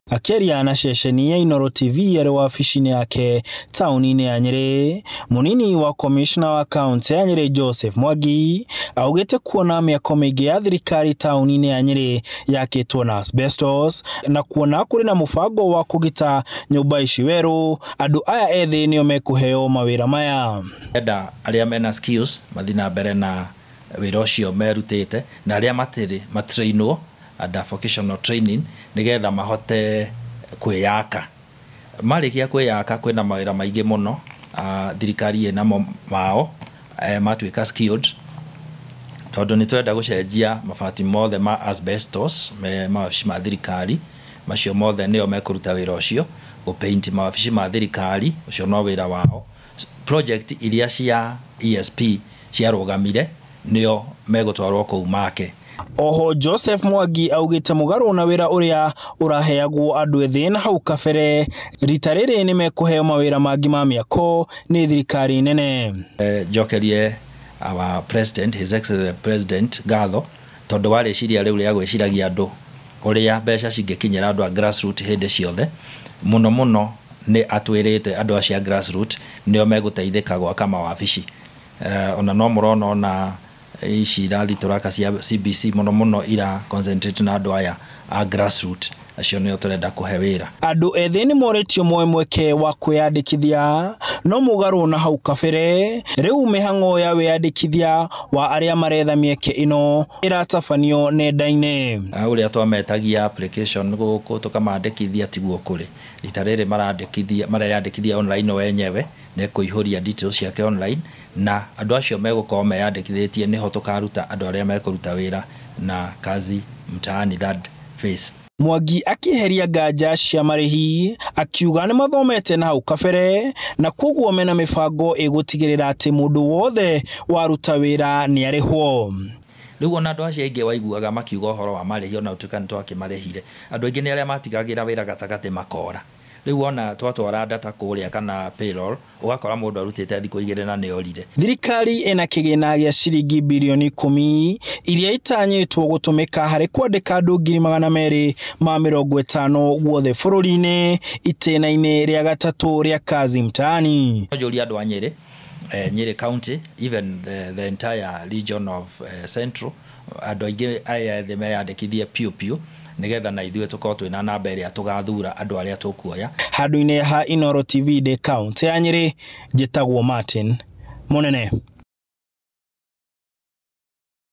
Akĩaria na ceceni ya Inooro TV arĩ wabici-inĩ yake taũni-inĩ ya Nyĩrĩ, mũnini wa komishona wa kaunti ya Nyĩrĩ Joseph Mwangi augĩte kuona mĩako mĩingĩ ya thirikari taũni-inĩ ya Nyĩrĩ yakĩtwo na asbestos na kuona kũrĩ na mũbango wa kũgita nyũmba ici werũ, andũ aya ethĩ nĩo mekũheo mawĩra maya. Enda arĩa mena skills mathiĩ na mbere na wĩra ũcio merutĩte, na arĩa matirĩ matrainwo under vocational training nĩgetha mahote kwĩyaka. Marĩkia kwĩyaka kwĩna mawĩra maingĩ mũno thirikari ĩnamo mao matuĩka skilled, tondũ nĩ tũrenda gũcenjia mabati mothe ma asbestos me mawabici ma thirikari, macio mothe nĩo mekũruta wĩra ũcio, gũpaint mawabici ma thirikari, ũcio no wĩra wao. Project iria cia ESP ciarũgamire nĩo megũtwarwo kũu make. Oho Joseph Mwangi augĩte mũgarũ na wĩra ũrĩa ũraheagwo andũ ethĩ na hau kabere, rita rĩrĩ nĩ mekũheo mawĩra mangĩ ma mĩako nĩ thirikari nene. Njokerie our president, His Excellency President ngatho, tondũ wa rĩciria rĩu rĩa gwĩciragia andũ ũrĩa mbeca cingĩkinyĩra andũ a grassroot hĩndĩ ciothe. Mũno mũno nĩ atwĩrĩte andũ acio a grassroot nĩo megũteithĩka gwaka mawabici. Ona no mũrona ona ici irathi tũraka cia CBC mũno mũno ira concentrate na andũ aya a grassroot, acio nĩo tũrenda kũhe wĩra. Andũ ethĩ nĩ morĩtio moe mweke wa kwĩyandĩkithia, no mũgarũ na hau kabere rĩu mĩhang'o ya wĩyandĩkithia wa arĩa maretha mĩeke ĩno ĩratabanio nenda-inĩ. Ũrĩa twametagia application gũkũ tũkamandĩkithia tiguo kũrĩ. Rita rĩrĩ mareyandĩkithia online wenyewe, nĩ kũihũria details ciake online, na andũ acio megũkorwo meyandĩkithĩtie nĩho tũkaruta andũ arĩa mekũruta wĩra na Kazi Mtaani third phase. Mwangi akĩeheria nganja cia marĩhi akiuga nĩ mathomete na hau kabere na koguo mena mĩbango ĩgũtigĩrĩra atĩ mũndũ wothe waruta wĩra nĩ arĩhwo. Rĩu ona andũ acio aingĩ waiguaga makiuga ũhoro wa marĩhi ona gũtuĩka nĩ twakĩmarĩhire, andũ aingĩ nĩ arĩa matigagĩra wĩra gatagatĩ makora. Rĩu ona twatwara data kũrĩa kana payroll, ũgakora mũndũ arutĩte thikũ igĩrĩ na nĩ orire. Thirikari ĩna kĩgĩna gĩa ciringi birioni 10 iria itanyĩtwo gũtũmĩka harĩ kwandĩka andũ 250,000 guothe bũrũri-inĩ itĩna-inĩ rĩa gatatũ rĩa Kazi Mtaani. Njũria andũ a Nyĩrĩ, Nyĩrĩ County, even the entire region of Central, andũ aingĩ aya ethĩ meyandĩkithie piũ piũ nĩgetha na ithuĩ tũkorwo twĩna namba ĩrĩa tũgathura andũ arĩa tũkuoya. Handũ-inĩ ha Inooro TV ndĩ kaunti ya Nyĩrĩ, njĩtagwo Martin Mũnene.